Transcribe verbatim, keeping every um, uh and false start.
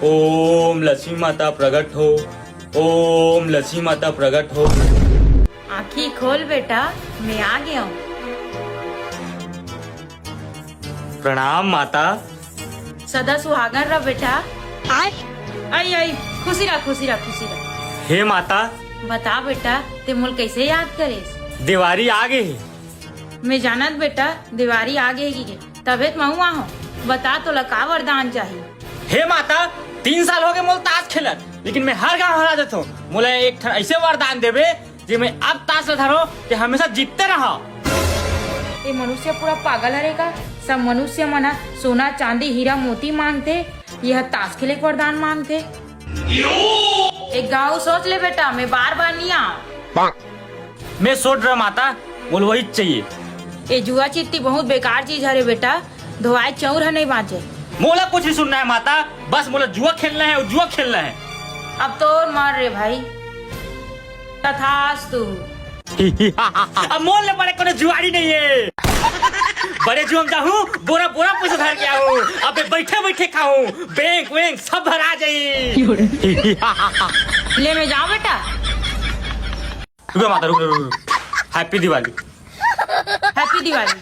ओम लक्ष्मी माता प्रकट हो। ओम लक्ष्मी माता प्रकट हो। आँखी खोल बेटा, मैं आ गया हूँ। प्रणाम माता। सदा सुहागन रह बेटा। आई आई, खुशी रह, खुशी रह, खुशी रह। हे माता। बता बेटा, ते मोल कैसे याद करेस? देवारी आ गए हे। मैं जानत बेटा, देवारी आ गए हे कि के, तबे तो महू आहूँ। बता, तोला का वरदान चाही? हे माता, तीन साल हो गए मोल ताश खेलत, लेकिन मैं हर गांव हरा देथों। मोला एक ठन ऐसे वरदान देबे जे मैं अब ताश ल धरो ते हमेशा जीतते रहा। ये मनुष्य पूरा पागल हरे का? सब मनुष्य मन ह सोना, चांदी, हीरा, मोती मांगथे, ये ह ताश खेले के वरदान मांगथे। एक गांव सोच ले बेटा, मैं बार बार नहीं आऊं। मैं सोच रहा माता, मोल वही चाहिए। ये जुआ चिट्टी बहुत बेकार चीज हरे बेटा, धोवाए चौर ह नहीं बांचे। मोला कुछ नहीं सुनना है माता, बस मोला जुआ खेलना है, जुआ खेलना है। अब तो और मार रे भाई। तथास्तु। अब मोल ले बड़े कोनो जुआरी नहीं है। बड़े जुआ में जाहूँ, बोरा बोरा पैसा धर के आऊँ। अबे बैठे बैठे खाऊँ, बैंक वैंक सब भरा जाई। ले मैं जाऊँ बेटा। रुको माता, रुको, रुको, रुको। हैप्पी दिवाली। हैप्पी दिवाली।